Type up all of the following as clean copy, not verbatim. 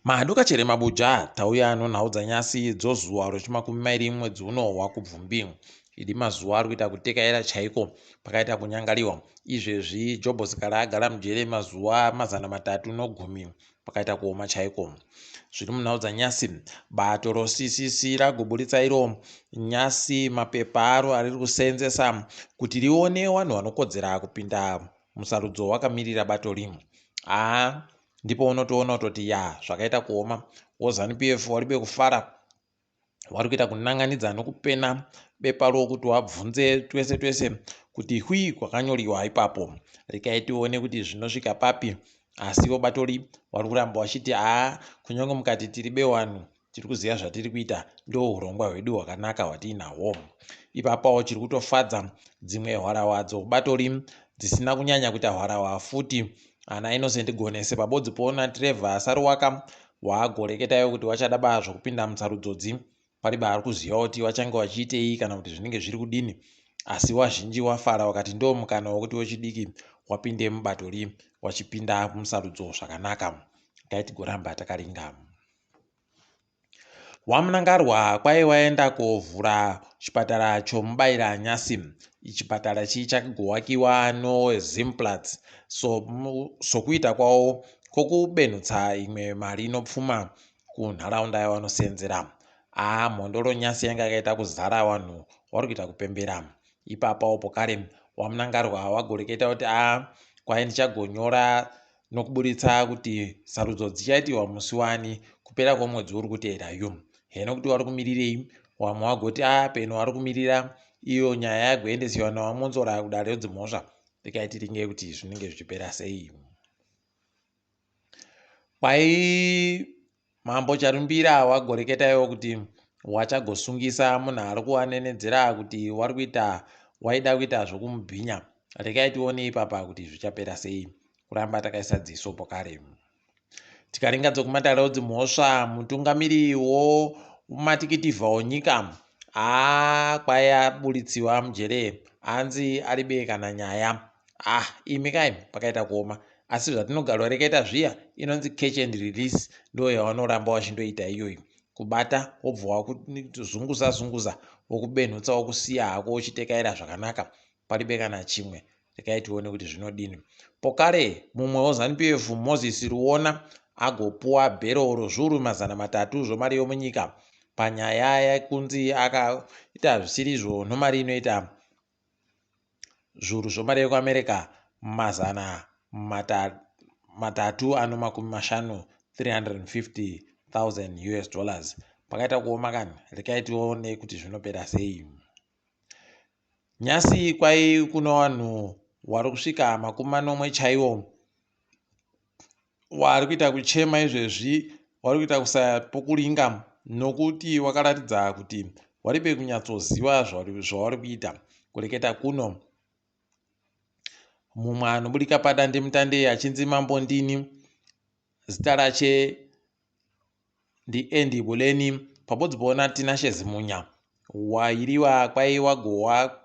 Maduka chere mabuja tauya nonhau dzanyasi dzozuva rechimakumi mairi mwedzi uno waKubvumbi. Idi mazuva ari kuita kutekaira chaiko pakaita kunyangariwa. Izvezvi Jobho Sikhala agara mujere mazuva 310 pakaita kuoma chaiko. Zviri munhau dzanyasi bato roCCC ragoburitsa iro nyasi mapepa aro ariri kuseenzesa kuti rione vanhu vanokodzera kupinda musarudzo wakamirira bato rimwe. Haa ndipo unotoona kutoti ya zvakaita kuoma. WoZanu PF waribe kufara wari kuita kunanganidza nokupena bepa rokuti wabvunze twese twese kuti hwii kwakanyoriwa ipapo. Rekai tione kuti zvinosvika papi. Asi vobatori wari kuramba wachiti haa kunyange mukati tiri bewanhu tiri kuziva zvatiri kuita ndo hurongwa hwedu hwakanaka hwatiinahwo. Ipapawo chiri kutofadza dzimwe hwarawa dzobatori dzisina kunyanya kuita hwarawa futi ana Innocent Gonese pabodzi poona Trevor Saruwaka waagoreketayo kuti wachada ba zvokupinda musarudzodzi pariba ari kuziva kuti wachange wachiitei kana kuti zvinenge zviri kudini asi wazhinji wafara wakati ndo mukana wokuti wechidiki wapinde mubatori wachipinda musarudzo zvakanaka. Ngaitigoramba takaringa. WaMnangarwa kwai waenda kovhura chipatara chomubaira nyasi. Chipatara chi chagowakiwa noZimplats so, sokuita kwawo kwokubenhutsa imwe mari inopfuma kunharaunda yawanosenzera. Haa mhondoro nyasi yanga yakaita kuzara wanhu wari kuita kupembera. Ipapawo pokare waMnangarwa wagoreketa kuti aa kwai ndichagonyora nokuburitsa kuti sarudzo dzichaitiwa musi wani kupera kwomwedzi uri kuteera yu. Heno kuti wari kumirirei, wamwe wagoti a peno wari kumirira iyo nyaya yagoendesiwa naWaMwonzora kudare redzimhosva. Rekai tiringe kuti zvinenge zvichipera sei. Kwai Mambo Charumbira wagoreketaiwo kuti wachagosungisa munhu ari kuwanenedzera kuti wari kuita waida kuita zvokumubhinya. Rekai tione ipapa kuti zvichapera sei. Kuramba takaisa dziso pokare. Tikaringa dzokumatare odzimhosva mutungamiri womatikitivha onyika haa kwai aburitsiwa mujere hanzi aribe kana nyaya. Ah imi kai pakaita kuoma asi zvatinogaroreketa zviya inonzi catch and release ndo yavanoramba vachindoita iyoyi kubata wobva wakuzunguza zunguza wokubenhutsa wokusiya hako uchitekaira zvakanaka paribe kana chimwe rekai tione kuti zvinodini pokare mumwe weZanu PF Moses Ruona agopuwa bhero rozviuru 300 zvomari yomunyika panyaya yekunzi akaita zvisirizvo nomari inoita zviuru zvemari yekuAmerica 350, 350,000 US dollars. Pakaita kuoma kani, rekai tione kuti zvinopera sei. Nyasi kwai kuno vanhu wari kusvika 70 chaiwo wari kuita kuchema izvezvi wari kuita kusaya pokuringa nokuti wakaratidza kuti waribe kunyatsoziva zvauri kuita kureketa kuno mumwe anoburika padandemutande achinzi mambo ndini zita rache ndiAndy Buleni pabodzi poona Tinashe Zimunya wairiwa kwai wagowa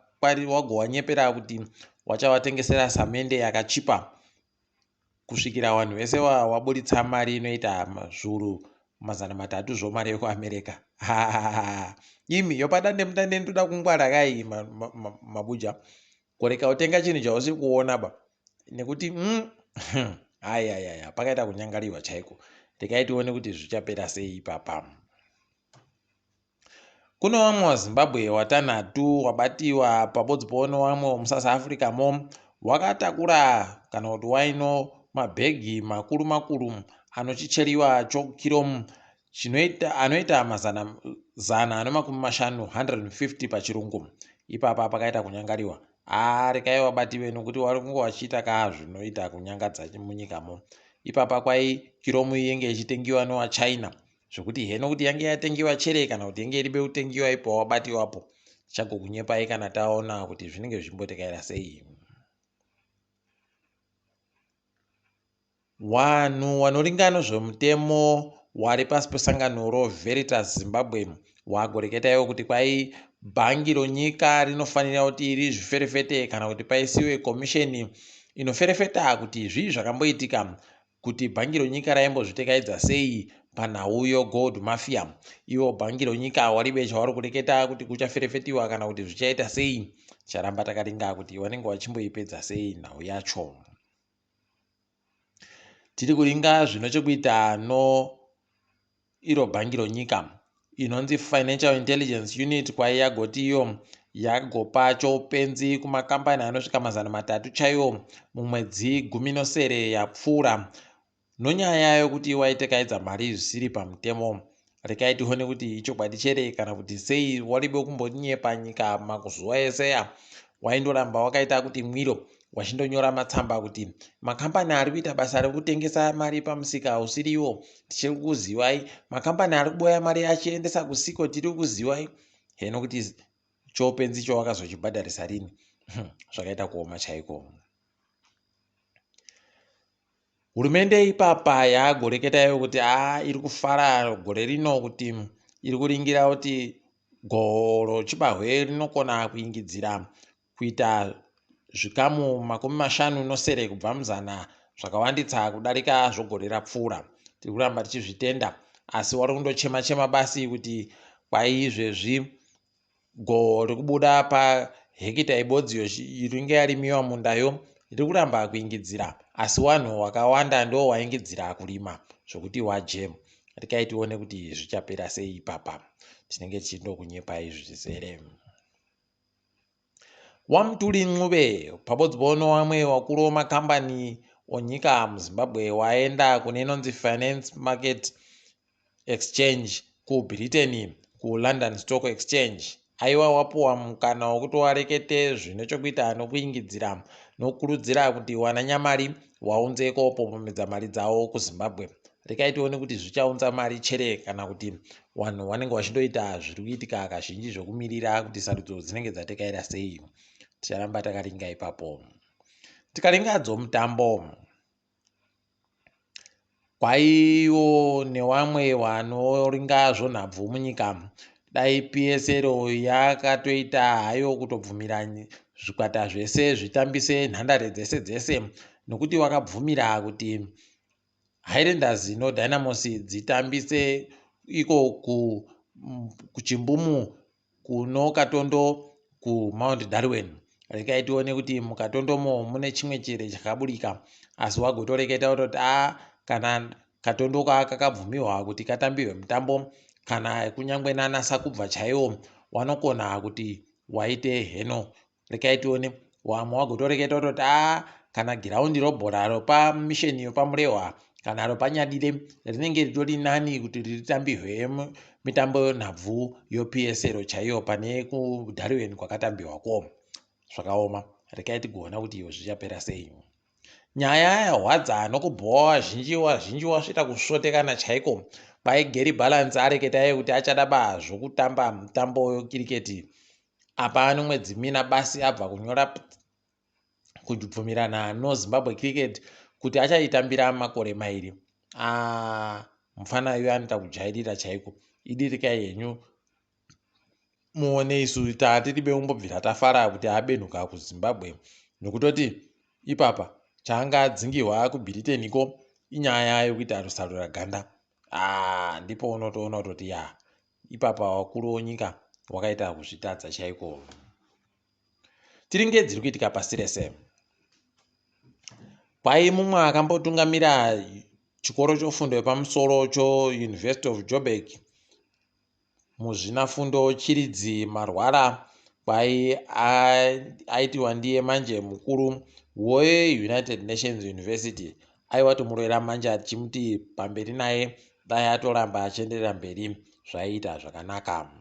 wagowanyepera kuti wachawatengesera samende yakachipa kusvikira vanhu vese waburitsa mari inoita zviuru 300 zvomari yekuAmerica. Imi yopadandemutande ndoda kungwara kai mabuja kureka kutenga chinhu chausiri kuona ba nekuti ayayaya pakaita kunyangariwa chaiko. Rekai tione kuti zvichapera sei ipapa. Kune vamwe vaZimbabwe watanhatu wabatiwa pabodzi poone wamwe wemuSouth Africa mo wakatakura kana kuti waino mabhegi makuru makuru anochicheriwa chokiromu chinoita anoita mazana 150 150 pachirungu ipapa pakaita kunyangariwa haa rekai wabatiwe nokuti wari kunge wachiita kaa zvinoita kunyangadza munyikamo ipapa kwai kiromu yenge ichitengiwa newachina zvekuti heno kuti yange yatengiwa chere kana kuti yange iribe kutengiwa ipo wabatiwapo tichagokunyepai kana taona kuti zvinenge zvichimbotekaira sei. Wanhu wanoringa nezvemutemo wari pasi pesangano roVeritas Zimbabwe wagoreketaiwo kuti kwai bhangi ronyika rinofanira kuti rizviferefete kana kuti paisiwe komisheni inoferefeta kuti zvii zvakamboitika. kuti bhangi ronyika raimbozvitekaidza sei panhau yogold mafia. Ivo bhangi ronyika waribe chavari kureketa kuti kuchaferefetiwa kana kuti zvichaita sei. Ticharamba takaringa kuti vanenge vachimboipedza sei nhau yacho. Tiri kuringa zvino chekuita no iro bhangi ronyika inonzi Financial Intelligence Unit kwai yagoti iyo yagopa choupenzi kumakambani anosvika 300 chaiwo mumwedzi 17 yapfuura nonyaya yokuti waitekaidza mari zvisiri pamutemo. Rekai tione kuti ichokwadi chere kana kuti sei waribe kumbonyepa nyika mazuva eseya waindoramba wakaita kuti mwiro wachindonyora matsamba kuti makambani ari kuita basa rekutengesa mari pamusika usiriwo tichiri kuzivai, makambani ari kuboya mari achiendesa kusiko tiri kuzivai. Heno kuti choupenzi chowakazochibhadharisa rini. Zvakaita kuoma chaiko. Hurumende ipapa yagoreketayo kuti a iri kufara gore rino kuti iri kuringira kuti goho rochibahwe rinokona kuingidzira kuita zvikamu 57 kubva muzana zvakawanditsa kudarika zvogore rapfuura. Tiri kuramba tichizvitenda, asi wari kundochema chema basi kuti kwaizvezvi goho rikubuda pahekita ibodzi iringe yarimiwa mundayo riri kuramba kuingidzira, asi wanhu wakawanda ndo waingidzira kurima zvokuti wajemu. Rekai tione kuti zvichapera sei ipapa. Tinenge tichindokunyepai zvizere. WaMtuli Ncube pabodzi bono wamwe wakuru wemakambani onyika muZimbabwe waenda kune inonzi Finance Market Exchange kuBritain, kuLondon Stock Exchange. Aiwa wapuwa mukana wekuti warekete zvine chokuita nokuingidzira nokukurudzira kuti wananyamari waunze kopopomedza mari dzavo kuZimbabwe. Rekai tione kuti zvichaunza mari chere kana kuti vanhu vanenge vachindoita zviri kuitika kazhinji zvokumirira kuti sarudzo dzinenge dzatekaira sei. Ticharamba takaringa ipapo. Tikaringa dzomutambo, kwaiwo newamwe vanoringa zvonhabvu munyika. Dai PSL yakatoita hayo kutobvumira zvikwata zvese zvitambise nhandare dzese dzese, nokuti wakabvumira kuti Highlanders noDynamos dzitambise iko kuchimbumu kuno Katondo kuMount Darwin. Rekai tione kuti muKatondomo mune chimwe chere chakaburika, asi wagotoreketa kutoti a kana Katondo kakabvumiwa kuti katambirwe mutambo, kana kunyangwe nana Sakubva chaiwo wanokona kuti waite heno. Rekai tione wamwe wagotoreketa kutoti a kana giraundi robhora ropa misheni yopaMurehwa kana ropaNyadire rinenge ritori nani kuti ritambirwe mitambo yonhabvu yoPSL chaiyo pane kuDarwin kwakatambiwako. Zvakaoma. Rekai tigoona kuti iyo zvichapera sei. Nyaya yahwadza nokubhowa vazhinji vazhinji wasvita kusvotekana chaiko. Kwai Gary Balance areketai kuti achada ba zvokutamba mutambo wekiriketi. Apa ane mwedzi 4 basi abva kunyora kubvumirana noZimbabwe Cricket kuti achaitambira makore 2. Mufana uyu anoita kujairira chaiko. Idirikai henyu muone isu tatiribe kumbobvira tafara kuti abenhuka kuZimbabwe, nokutoti ipapa chaanga adzingirwa kuBritain inyaya yokuita rusarura ganda. Ndipo unotoona kutoti ya ipapa wakuru wenyika wakaita kuzvitadza chaiko. Tiringe dziri kuitika pasi rese. Kwai mumwe akambotungamira chikoro chofundo yepamusoro choUniversity of Joburg muzvinafundo Chiridzi Marwara, kwai aitiwa ndiye manje mukuru weUnited Nations University. Aiwa tomurovera manje achimuti pamberi naye, dai atoramba achienderera mberi zvaiita zvakanaka.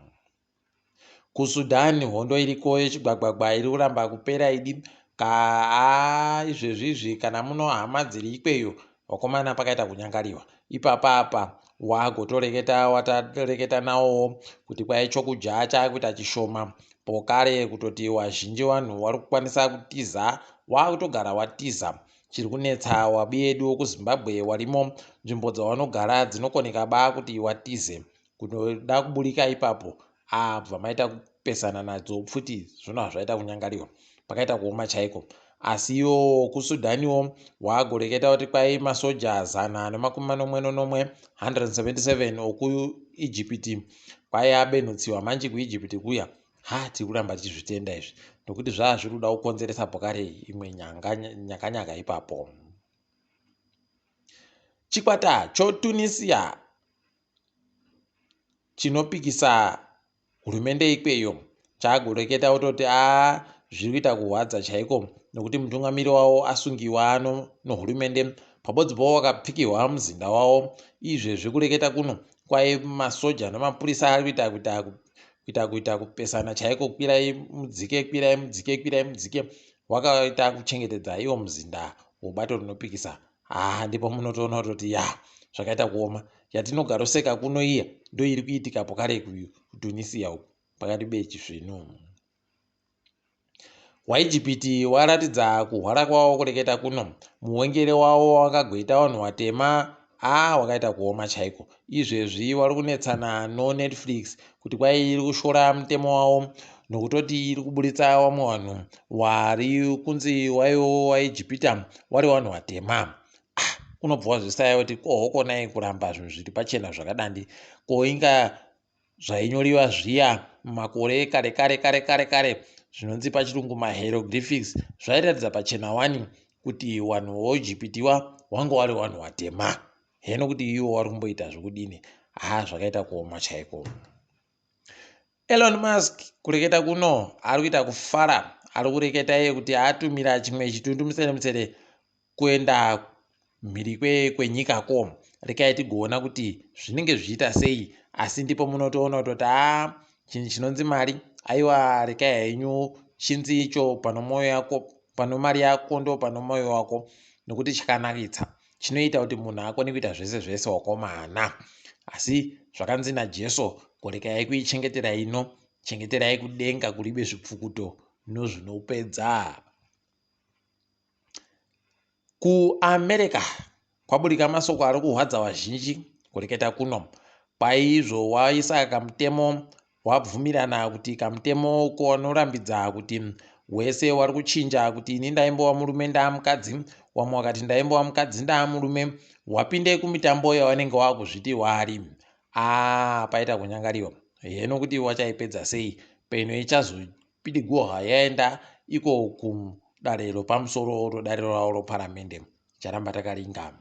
KuSudan hondo iriko yechigwagwagwa iri kuramba kupera idi. Izvezvi izvi kana muno hama dziri ikweyo vakomana pakaita kunyangariwa. Ipapa apa wagotoreketa watareketa nawowo kuti kwai chokudya chakuita chishoma pokare kutoti wazhinji vanhu vari kukwanisa kutiza wakutogara watiza. Chiri kunetsa wabi yedu kuZimbabwe warimo nzvimbo dzavanogara dzinokoneka ba kuti watize kunoda kuburika ipapo abva maita kupesana nadzo pfuti zvino hazvaita kunyangariwa pakaita kuoma chaiko. Asi iwo kuSudhaniwo wagoreketa kuti kwai masoja 777 177 okuIjipiti kwai abenhutsiwa manje kuIjipiti kuya. Ha, tiri kuramba tichizvitenda izvi nokuti zvaa zviri kuda kukonzeresa pokare imwe nyakanyaka ipapo. Chikwata choTunisia chinopikisa hurumende ikweyo chagoreketa kutoti a zviri kuita kuhwadza chaiko nokuti mutungamiri wavo asungiwa nohurumende pabodzi pavo wakapfikirwa muzinda wavo. Izvezvi kureketa kuno kwai masoja nemapurisa ari kuita kuita kuita kuita kupesana chaiko, kwirai mudzike, kwirai mudzike, kwirai mudzike, wakaita kuchengetedza iwo muzinda webato rinopikisa. Haa, ndipo munotoona kutoti ya zvakaita kuoma. Yatinogaroseka kuno iya ndo iri kuitika pokare kuTunisia uku pakati bechisvinu. WaIjipiti waratidza kuhwara kwavo kureketa kuno. Muwengere wavo wakagoita vanhu vatema a wakaita kuoma chaiko. Izvezvi wari kunetsana noNetflix kuti kwai iri kushora mutemo wavo nokutoti iri kuburitsa vamwe vanhu wari kunzi waiwo waIjipita wari vanhu vatema. Ah, unobva wazvisaya kuti kohokonai kuramba zvinhu zviri pachena zvakadandi. Ko inga zvainyoriwa zviya mumakore kare kare kare kare kare zvinonzi pachirungu mahieroglyphics zvairatidza pachena wani kuti vanhu voIjipitiwa wanga wari vanhu vatema. Heno kuti iwo wari kumboita zvekudini. Ha, zvakaita kuoma chaiko. Elon Musk kureketa kuno ari kuita kufara, ari kureketa iye kuti atumira chimwe chitundu musere musere kuenda mhiri kwenyikako. Rekai tigoona kuti zvinenge zvichiita sei. Asi ndipo munotoona kutoti a chinhu chinonzi mari aiwa, rekai henyu chinzi icho pano mwoyo yako, pano mari yako ndo pano mwoyo wako, nokuti chakanakitsa chinoita kuti munhu akone kuita zvese zvese wakomana. Asi zvakanzi naJesu, korekai kuichengetera ino, chengeterai kudenga kuribe zvipfukuto nozvinopedza. KuAmerica kwaburika masoko ari kuhwadza vazhinji kureketa kuno. Kwaizvo waisa kamutemo, wabvumirana kuti kamutemo kanorambidza kuti wese wari kuchinja kuti ini ndaimbova murume ndaamukadzi, wamwe wakati ndaimbova mukadzi ndaamurume, wapinde kumitambo yavanenge wakuzviti wari. A paita kunyangariwa heno kuti wachaipedza sei peno ichazopidigurwa yaenda iko kudare ropamusoro rodare ravo roparamende. Charamba takaringa.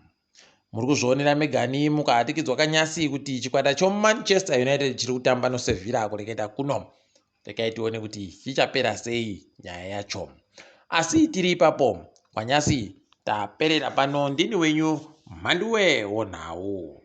Muri kuzvionera megani mukahatikidzwa kanyasi kuti chikwata choManchester United chiri kutamba noSevilla kureketa kuno. Rekai tione kuti chichapera sei nyaya yacho. Asi tiri ipapo kwanyasi taperera pano. Ndini wenyu Mhanduwe wonhau.